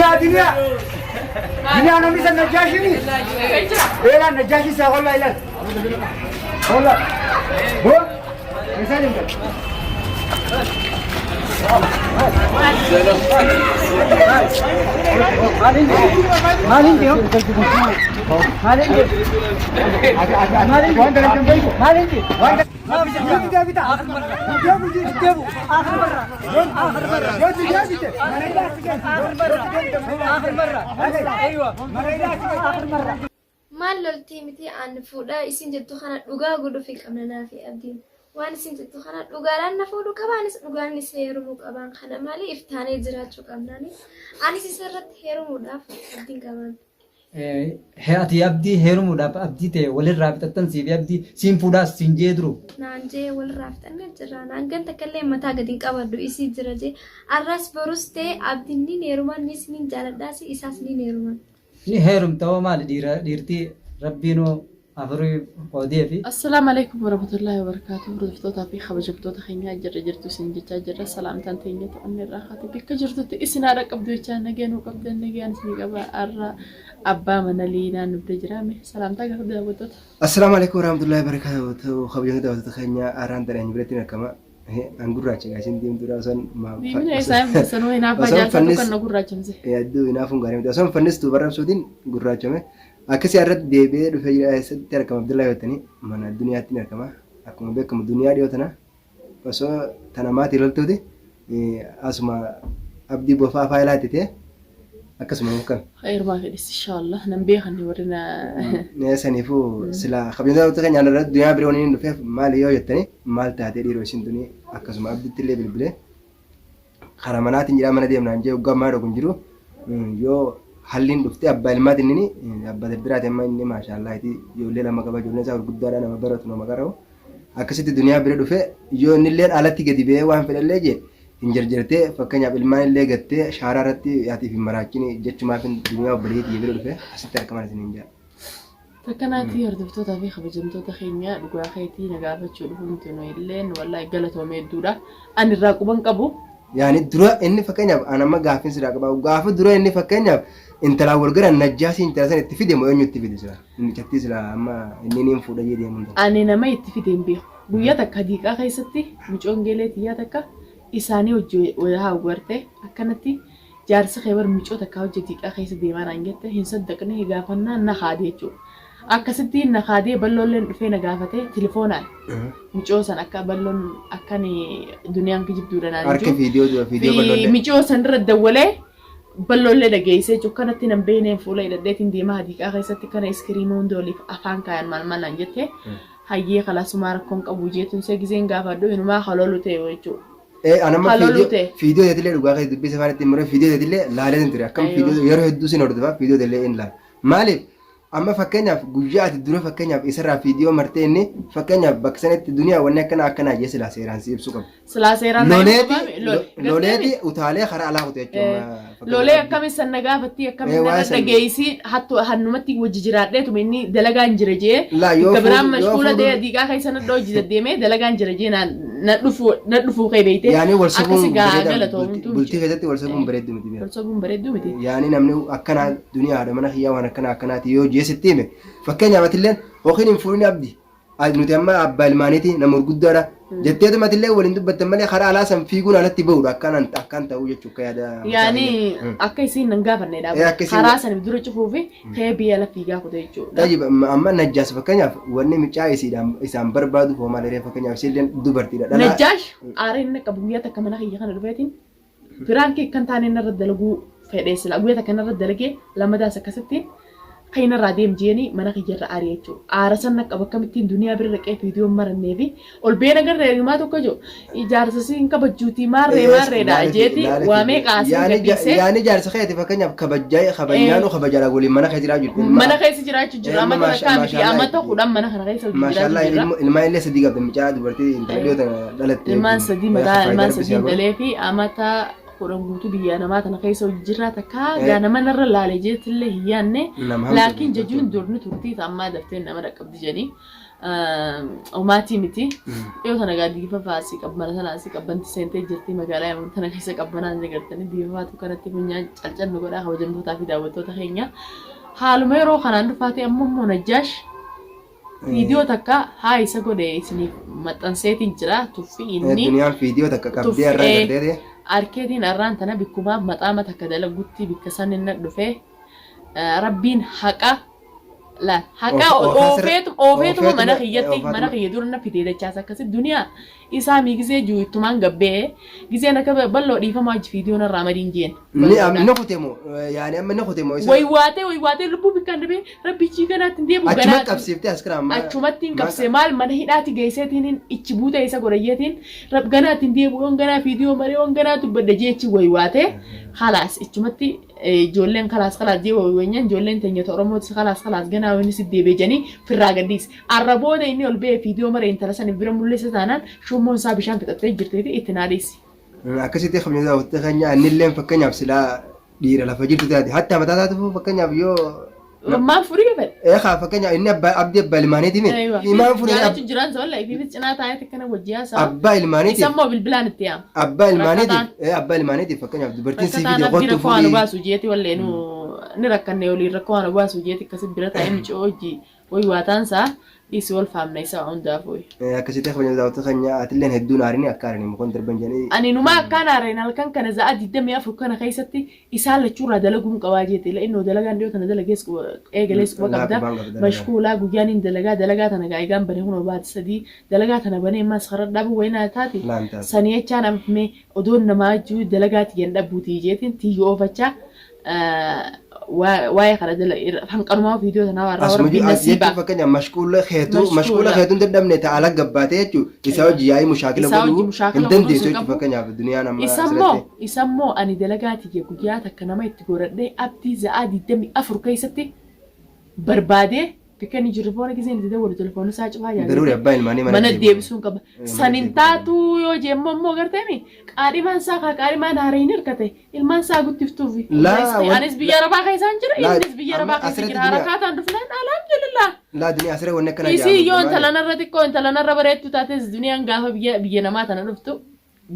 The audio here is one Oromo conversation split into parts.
Duniyaa duniyaa. Duniyaa namni san najjaashini. Eelaa najjaashi isaa hollaa ilaal. Hollaa. Boo. Eessaa deemta? Maaliin deemu? Maaliin deemu? Waan dalagdan beeku? Maaliin deemu? Waan Maal loltii miti an fuudha isin jettu kana dhugaa godhuufi qabna naafi abdiin. Waan isin jettu kana dhugaadhaan na fuudhu qaba anis dhugaan isa heerumuu qabaan kana malee iftaanee jiraachuu qabnaani. Anis isa irratti heerumuudhaaf abdiin qabaan. Ati abdii heerumuudhaaf abdii ta'e walirraa fixattan siif abdii siin fuudhaas siin jee duru. Naan jee walirraa fixannee jirra. Naan gan takka illee mataa gadi hin qabadhu isii jira jee. Arras borus ta'e abdiin niin heeruman nis niin jaaladhaas isaas niin heeruman. Ni heerumta hoo maali dhiira dhiirtii rabbiinuu afurii qoodeefi. Assalaamu alaikum warahmatullaahi wabarakaatuh Hordoftootaa fi kabajamtoota keenyaa jirra jirtu isin jechaa jirra salaamtaan teenya to'anne irraa kaate bakka jirtutti isin haadha qabdu jechaa nagee nuu qabdan nageen isin qaba har'a abbaa mana liinaa nu bira jira mee salaamtaa gaafa daawwattoota. Assalaamu alaikum warahmatullahi wabarakatuh kabajamtoota daawwattoota keenya arraan tana eenyu biratti argama an gurraacha gaa isin diimtuudha osoo Diimina isaa hin sanuu hinaaffaa osoo jaarsaatu fannis kan na gurraachamse. hedduu hinaafuun gaarii miti osoo fannistu barrabsuutiin gurraachame Akkasii irratti deebi'ee dhufee jira eessatti argama Abdullaa yoo jettanii mana duniyaatti ni argama. Akkuma beekamu duniyaa dhiyoo tana osoo tana maatii loltuuti asuma abdii bofaa faayilaa itti ta'e akkasuma mukkame. Heerumaa fedhis inshaallah nan beekan warri na. Saniifuu sila kabajamtoota keenya irratti duniyaa biroo inni dhufeef maali yoo jettanii maal taatee dhiiroo isin tuni akkasuma abditti illee bilbilee Karaa manaatiin jedhaa mana deemnaan jee hoggaa mana dhaqu hin jiru. Yoo halliin dhuftee abbaa ilmaatiin inni abbaa dardiraati amma inni maashaallah iti ijoollee lama qaba ijoolleen isaa gurguddaadha nama baratu nama qara'u. Akkasitti duniyaa bira dhufe yoo inni illee alatti gadi ba'ee waan fedhallee jee hin jarjartee fakkeenyaaf ilmaan illee gattee shaaraa irratti atiif hin maraachini jechumaaf duniyaa obboleettii bira dhufe asitti argaman isiniin jedha. Takka naatii hordoftootaa fi kabajamtoota keenya dhugaa keetii na gaafachuu dhufuun tunu illeen wallaahi galatoomee hedduudha. Ani irraa quban qabu. Yaani dura inni fakkeenyaaf an amma gaaffiin siraa qaba. Gaafa dura inni fakkeenyaaf intalaan wal garan najjaasii intala sana itti fide moo eenyu itti fide sila? Mucattii sila amma inni niin fuudha jee deemuun tana. Ani nama itti fide hin beeku. Guyyaa takka diiqaa keessatti mucoon geelee tiyyaa takka isaanii wajji wal haa garte akkanatti Jaarsi kee bar micoo takkaa hojja diiqaa keessa deemaa naan jette hin saddaqne gaafannaan na kaade jechuudha. Akkasittiin na kaadee balloolleen dhufee na gaafate tilifoonaan. Micoo san akka balloon akkan duniyaan kijibduudha naan Harka jiru. viidiyoo dura viidiyoo balloollee. Micoo san irra dawwalee balloollee dhageessee jechuudha. Kanatti nan beekneen fuula hidhadheetiin deemaa hadiiqaa keessatti kana iskiriinii hunda oliif afaan kaayan maal maal naan jette. Hayyee kalasumaa rakkoon qabu jeetuun see gizeen gaafadhu inumaa kalolu ta'e jechuudha. Ee an amma Kan loluu fiidiyoo ta'e. fiidiyoo teetillee dhugaa keessa dubbii safaan ittiin muree fiidiyoo teetillee laalee hin ture akkam Aywa. fiidiyoo yeroo hedduu sin hordofa fiidiyoo teellee hin laala maaliif amma fakkeenyaaf guyyaa ati dura fakkeenyaaf isarraa fiidiyoo martee inni fakkeenyaaf bakka sanitti duniyaa wanni akkanaa akkanaa jee silaa seeraan si ibsuu qaba. Silaa seeraan na Loleeti ibsuu qabe lole. Gartee loleeti miti? utaalee karaa alaa kute jechuudha. amma Lolee fakkeenyaaf akkami san na gaafattii akkami Ee, waa'ee narra san- dhageessii hattu hannumatti wajji jiraadheetuma inni dalagaan jira jee Laa, yoo bakka biraan fuudhu- yoo mashquula fuudhu- ta'e diiqaa keessa nadhoo hojii deddeemee dalagaan jira jee naan na dhufuu na dhufuu kee beeytee Yaani wal sobuun akkasi gaa bareedaa galatoomtu bultii keessatti wal sobuun bareeddu miti. wal sobuun bareedduu miti. Yaani namni akkanaa duniyaa haadha mana kiyyaa waan akkanaa akkanaati yoo jee sitti hime fakkeenyaaf atilleen yookiin hin fuudhin abdi Nuti amma abbaa ilmaaniiti nama gurguddaadha. Jetteetuma atillee waliin dubbattan malee karaa alaa san fiiguun alatti bahuudha akkaan akkaan ta'uu jechuu akka yaada. Yaani akka isiin nan gaafanne dha. Eh, akka isiin- Karaa saniif dura cufuufi kee biyya ala fiigaa kute jechuudha. Tayyib amma najjaas fakkeenyaaf wanni micaa isiidhaan isaan barbaadu hoo maal hiree fakkeenyaaf isiilleen dubartiidha. Dhalaa Najjaash aara inni qabu guyyaa takka mana kiyya kana dhufeetiin Piraankii akka hin taane narra dalaguu fedhee silaa guyyaa takka narra dalagee lamadaas akkasitti kan narraa deem jeeni mana kiyyarra ari'e jechuudha. Aara san na qaba akkamittiin duniyaa bira dhaqee viidiyoo hin marannee fi ol bee nagarree himaa tokko jiru ijaarsa si hin kabajjuutii maarree maarreedha jeeti waamee qaasee gadhiisee. Yaani jaarsa keeti fakkeenyaaf kabajjaa kabajaanu kabajaadha waliin mana kee jiraachuu jirtu. Mana keessa jiraachuu jira amata takkaa miti amata 10 mana kana keessa wajjin jiraachuu Maashaallah jirra. ilmaan illee sadii qabda mucaa dubartii intala dhiyoo tana dhalatte. Ilmaan sadii mataa ilmaan sadii dalee fi amata 10 guutuu biyya namaa tana keessa hojii jirraa takkaa gaa nama narra laale jeetillee hin yaanne. Nama hamtu Laakiin dubbatu. jajuun durni turtii ammaa daftee nama dhaqqabdi jedhanii. Homaatii miti. Dhiyoo tana gaa diifa faasii qabbana tana asii qabbanti seentee jirti magaalaa Yaman tana keessa qabbanaan agartanii diifa faatu kanatti funyaan calcal nu godhaa kabajamtootaa fi daawwattoota keenya. Haaluma yeroo kanaan dhufaatee amma immoo Najjaash viidiyoo takka haa isa godhe isiniif maxxanseetiin jira tuffii inni. Duniyaan viidiyoo takka qabdee har'a garteeti. Arkeetiin arraan tana bikkumaa maxaama takka dalagutti bikka san inni dhufe rabbiin haqa laal haqa oofeetuma mana kiyyatti mana kiyya dura na fidee dachaas akkasi duniyaa isaa mii gisee jiru ittumaan gabbee giseen akka balloo dhiifamaa hojii fiidiyoo narraa madiin jeen. Ni ni kute moo yaani amma ni kute moo isa. Waywaatee waywaatee lubbuu bikkaan dhabee rabbi ichii ganaatti hin deebi'u Achumatti ganaatti. qabsiiftee as kira amma. Achumatti hin qabsee maal mana hidhaatti geesseetiin ichi buutee isa godhayyeetiin rab ganaatti hin deebi'u yoon ganaa fiidiyoo maree yoon ganaa dubbadha jeechi waywaatee halaas ichumatti ijoolleen kalaas kalaas jee waywanyan ijoolleen teenya ta Oromootis kalaas kalaas ganaa wayni si deebi'e jedhanii firraa gadhiise. Arra booda inni ol ba'ee fiidiyoo maree intala saniif bira mul'isa taanaan shummoon isaa bishaan fixattee jirtiiti itti naa dhiisi. Akkasitti kabajamtoota daawwattoota keenya innilleen fakkeenyaaf silaa dhiira lafa jirtu taate hatta mataa taatuuf fakkeenyaaf yoo Maal furii fedha? Ee kaa fakkeenyaaf inni abbaa abdii abbaa ilmaaniiti mi? Imaan furii Jaalachuun jiraan isa wallahi ifiifis cinaa taa'eeti akkana wajji haasa'a. abbaa ilmaaniitiif Isa immoo bilbilaan itti yaama. abbaa ilmaaniitiif Rakkataan. ee abbaa ilmaaniitiif fakkeenyaaf dubartiin sii Rakkataan fide abdii kottu rakkoo waan fuudhii. baasu jeeti wallee nu ni rakkanne waliin rakkoo waan baasu jeeti akkasi bira taa'ee micoo hojii wayi waataan isaa dhiisi wal faamna isaa hundaafuu. Ee akkasitti kabajamtoota daawwattoota keenya atilleen hedduun aarini akka aarini mukoon darban jedhanii. Ani numaa akkaan aareen halkan kana za'a 24 kana keessatti isaan lachuurraa dalaguun qabaa jeete la innoo dalagaan dhiyoo tana dalagees quba eegalees quba Laa qabda qubaan qabda dalagaa. mashkuulaa guyyaan hin dalagaa dalagaa tana gaa egaan bane kunoo baati sadii dalagaa tana banee ammaas karaa dhabuu wayinaa taati Laan taate. sanii jechaan ammee odoon namaa juu dalagaa tiyyan dhabuutii jeetiin tiyya oofachaa waa'ee kana jala hanqanumaa viidiyoo tanaa warraa Asuma rabbiin as nasiibaa. jechuun fakkeenyaaf mashquula keetuu Mashquula. mashquula keetuun dadhabne ta'a ala gabbaatee jechuun isaa hojii yaa'ii mushaakila Isaa hojii godhuu mushaakila hin godhuu dandeessu hin jechuun qabu. fakkeenyaaf duniyaan amma Isammoo asirratti. isammoo ani dalagaa tiyya guyyaa takka nama itti godhadhee abdii za'aa 24 keessatti barbaadee Bikka inni jiru telefoona giseen itti dawwalu telefoonni isaa cufaa jaa Daruuri beekte. abbaa ilmaanii mana Mana deebi'u. deebisuun qaba. Mana San hin deebi'u. taatuu yoo jeemmoo immoo garteemi qaadhimaan isaa kaa qaadhimaan haara hin hirkate ilmaan isaa guddiftuufi. Laa, Anis biyya arabaa keessaan jira Laa, innis biyya amma arabaa keessa asirratti jira duniyaa- harakaataan dhufnaan alhamdulillah. Laa duniyaa asirra wanni akkanaa Isii yoo maali? intala narra xiqqoo intala narra bareeddu taates duniyaan gaafa biyya biyya namaa tana dhuftu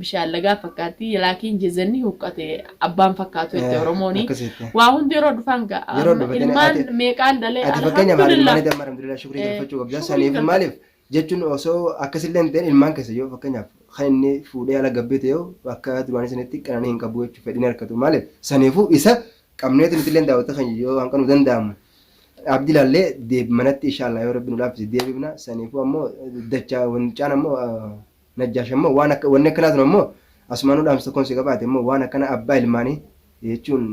bishaan lagaa fakkaatti laakiin jezanni huqqate abbaan fakkaatu jette Oromooni. Akkasitti. Waa hundi yeroo dhufaan ga'a. Yeroo dhufatanii Ilmaan meeqaan dhalee Ati fakkeenyaaf haadha alhamdulillah. ilmaanii amma alhamdulillah shukrii galfachuu qabda. Shukrii Saniif galfachuu. maaliif jechuun osoo akkasillee hin ta'in ilmaan keessa yoo fakkeenyaaf kan inni fuudhee ala gabbee ta'e akka duraanii sanitti qananii hin qabu jechuun fedhiin harkatu maaliif saniifuu isa qabneetu nuti illee daawwata kan yoo hanqanuu danda'amu. Abdi laallee deeb manatti inshallah yoo rabbi nu laaffise deebifna saniifuu ammoo dachaa wancaan ammoo Najjaash ammoo waan akka wanni akkanaa tun ammoo asumaanuu dhaamsa tokkoon si qabaate ammoo waan akkana abbaa ilmaanii jechuun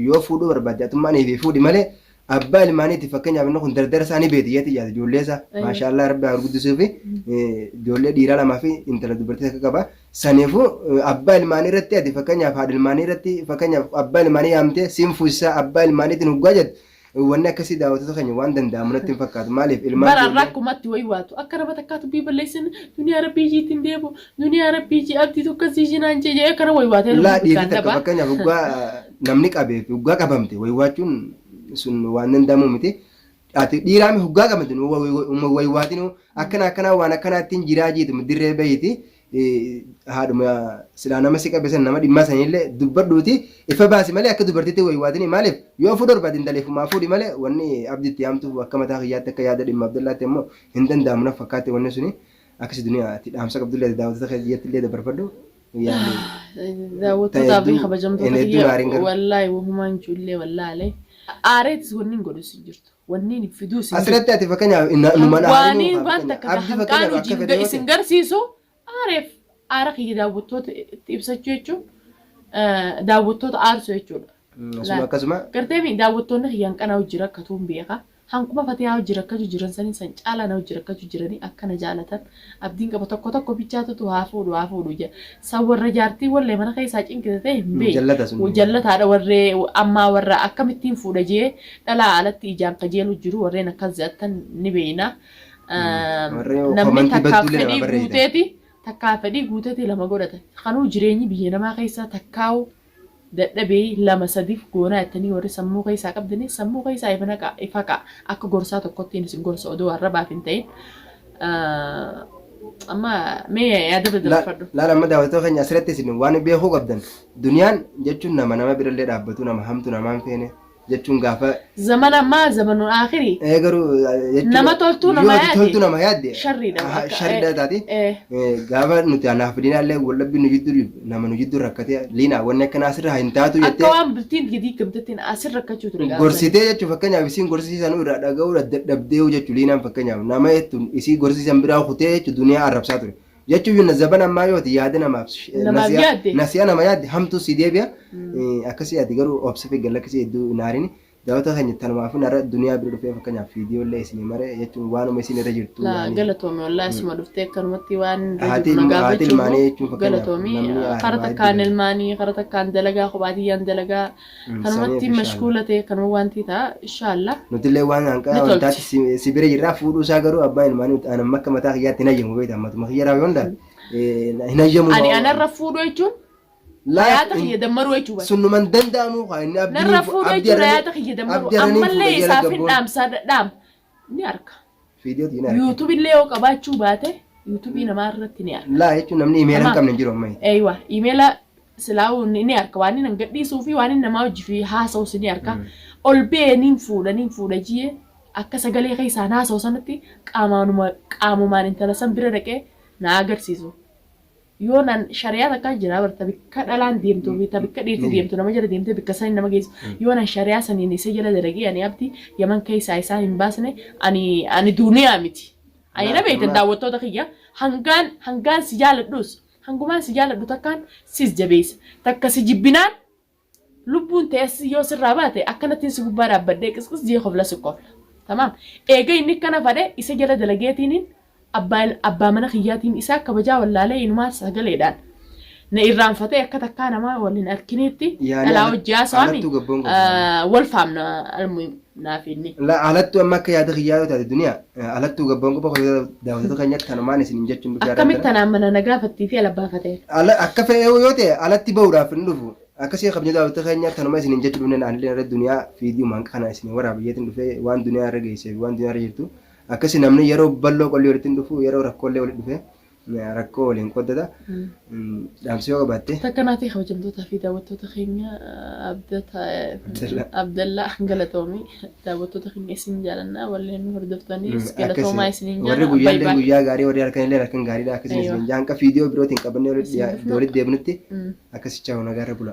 yoo fuudhuu barbaadde atummaan eefii fuudhi malee abbaa ilmaaniiti fakkeenyaaf inni kun dardara isaa ni beeti jeeti yaada ijoollee isaa maashaallah rabbi haa gurguddisuu fi ijoollee dhiiraa lamaa fi intala dubartii takka qaba saniifuu abbaa ilmaanii irratti ati fakkeenyaaf haadha ilmaanii irratti fakkeenyaaf abbaa ilmaanii yaamtee siin fuusisaa abbaa ilmaaniitiin hoggaa jettu Wanni akkasii daawwattoota keenya waan danda'amu natti hin fakkaatu. Maaliif ilmaan Bara ijoollee rakkumatti wayi waatu akka nama takkaa dubbii balleessin duniyaa rabbii jiitti hin deebu duniyaa rabbii jii abdii tokko sii jinaan jee jee akkana wayi waatee Laa lubbuu dhiirri bikkaan takka dhabaa. fakkeenyaaf hoggaa namni qabee fi hoggaa qabamte waywaachuun sun waan danda'amu miti. Ati dhiiraami hoggaa qabamte waywaatinuu akkana akkanaa waan akkanaattiin jiraa jiitu dirree bahiiti haadhuma silaa nama si qabe san nama dhimmaa sanillee dubbadhuuti ifa baasi malee akka dubartiitti waywaatinii maaliif yoo fuudhu barbaade intaleefumaa fuudhi malee wanni abditti yaamtuuf akka mataa kiyyaatti akka yaada dhimma Abdallaatti ammoo hin danda'amu na fakkaate wanni suni akkasi duniyaa ati dhaamsa qabdullee daawwattoota kiyyatti illee dabarfadhu yaani Daawwattootaa fi kabajamtoota hedduu kiyya aariin garuu. wallaahi wahumaan ijoollee wallaalee aareetis wanni hin godhu sin jirtu wanni hin fiduus hin jirtu. Asirratti ati fakkeenyaaf numan Waaniin waan takka hanqaan hojii isin garsiisu aareef aara kiyya daawwattoota itti ibsachuu jechuun daawwattoota aarsuu jechuudha. Asuma akkasuma Gartee daawwattoonni kiyya hanqanaa hojii rakkatuun beeka. Hanquma fatiyaa hojii rakkachuu jiran sanii san caalaa na hojii rakkachuu jiranii akka na jaalatan abdiin qaba tokko tokko bichaatutu haa fuudhu haa fuudhu jedha. San warra jaartii wallee mana keessaa cinqite ta'e hin beeku. Jallata sun. Jallataadha warree ammaa warra akkamittiin fuudha jee dhalaa alatti ijaan kajeelu jiru warreen akkas jedhatan ni beeyna. Warreen Namni komantii takkaaf badduulee nama fedhii barreessitan. guuteeti takkaa fedhii guuteeti lama godhata. Kanuu jireenyi biyya namaa keessaa takkaa'u Dadhabee lama sadiif goonaa jettanii warri sammuu keessaa qabdanii sammuu keessaa ifa naqaa ifa ka'a. Akka gorsaa tokkottiin isin gorsa odoo arrabaaf hin ta'in. Amma mee yaada dabarfadhu. Laala amma daawwattoota keenya asirratti isin waan beekuu qabdan duniyaan jechuun nama nama birallee dhaabbatu nama hamtu namaan feene jechuun gaafa Zamana ammaa zamanul aakirii. Ee garuu jechuun Nama toltuu nama yoo ati yaadde toltuu nama yaadde sharriidha aha, akka sharriidha taati. eh Gaafa nuti anaaf liinaallee waldhabbii nu jidduu jiru nama nu jidduu rakkatee liinaa wanni akkanaa asirra hin taatu akka jettee waan bultiin gadi gamtattiin asirra rakkachuu ture gaafa sanii. gorsitee jechuun fakkeenyaaf isiin gorsiisan irraa dhaga'uu dadhabdee jechuun liinaan fakkeenyaaf nama jettuun isii gorsiisan biraa kutee jechuun duniyaa arrabsaa ture. Jechuun yunna zabana ammaa yooti yaada namaaf Namaaf nasiyaa yaadde. nasiyaa nama yaadde hamtuu si deebi'a. Akkasii ati garuu obsa fi galakkisii hedduu hin aarini. Daawwattoota keenya tanumaafuu har'a duniyaa bira dhufee fakkeenyaaf viidiyoo illee isinii mare jechuun waanuma isin irra jirtu Laa yaani galatoomi wallahi asuma dhuftee akkanumatti waan irra haati jiru na ilma haati gaafachuu ilmaanii immoo jechuun fakkeenyaaf galatoomi namni kara aarimaa hedduu takkaan jira. ilmaanii kara takkaan dalagaa kophaatiyyaan dalagaa Saniif kanumatti inshallah. mashkuula ta'e kanuma wanti ta'a inshallah Nutillee waan hanqaa ni wantaatti tolti. si bira jirraa fuudhuu isaa garuu abbaan ilmaanii nuti ani amma akka mataa kiyyaatti hin hayyamu beekta matuma kiyya raawwi hunda hin hayyamu. Ani anarra fuudhu jechuun Laa hayaata kiyya dammaruu jechuu bara. sunnuman danda'amu kaa inni abdii Narra fuudhu abdii jechuun arranii hayaata kiyya dammaruu abdii arranii ammallee fuudha jala isaaf hin gabboon dhaamsaa dhaam ni arka. fiidiyoo tiin arge. YouTube illee yoo qabaachuu baate YouTube namaa irratti ni arka. Laa jechuun namni imeela hin Tamaam. qabne hin jiru amma. Eeywa imeela silaa'uu ni ni arka waan inni hin gadhiisuu fi waan inni namaa hojii fi haasa'us ni arka. Ol ba'ee niin fuudha niin fuudha jiyee akka sagalee keessaan haasa'u sanatti qaamaanuma qaamumaan intala san bira dhaqee na agarsiisu. Yoo nan shari'aa takkaa jira bar ta bikka dhalaan deemtuu fi ta bikka dhiirti deemtu nama jala deemtee bikka saniin nama geessu. Yoo nan shari'aa saniin isa jala dalagee ani abdi yaman keessaa isaa hin baasne ani ani duuniyaa miti. Ani na beektan daawwattoota kiyya hangaan hangaan si jaaladhus hangumaan si jaaladhu takkaan sis jabeessa. Takka si jibbinaan Lubbuun tee as yoo sirraa baate akkanattiin si gubbaa dhaabbadhee qisqis jee kofla si kofla. Tamaam. Eega inni akkana fadhe isa jala dalageetiinin abbaa abbaa mana kiyyaatiin isaa kabajaa wallaalee inumaa sagaleedhaan na irraanfatee akka takkaa namaa wal hin arkiniitti Yaani dhalaa alat- hojii haasawaami alattuu gabboon qabdu. wal faamna almuhim naaf inni. La alattuu amma akka yaada kiyyaa yoo taate duniyaa alattuu gabboon qofa daawwattoota keenyatti kanumaan isin jechuun dhufee Akkamitti tanaan mana na gaafattii fi ala baafatee. Ala akka fe'ee yoo ta'e alatti bahuudhaaf hin dhufu. Akkasii kabajaa daawwattoota keenya tanuma isiniin jechuu dhufne anillee irra duniyaa fiidiyuma hanqa kana isin waraaba jeetiin dhufee waan duniyaa irra geessee fi waan duniyaa irra jirtu. Akkasii namni yeroo balloo qolli walitti hin dhufu yeroo rakkoolee walitti dhufe rakkoo waliin qooddata. Dhaamsa yoo qabaatte. Takka naatii kabajamtootaa fi daawwattoota keenya Abdallaa. Abdallaa galatoomi daawwattoota keenya isin jaalannaa walleen nu hordoftaniis galatoomaa isiniin Warri jaala guyyaallee baay baay. guyyaa gaarii warri halkanillee halkan gaariidha akkasii Aywa. isiniin jaa hanqa fiidiyoo birootiin qabannee Isin dhufna. walitti deebinutti akkasicha nagaarra bula.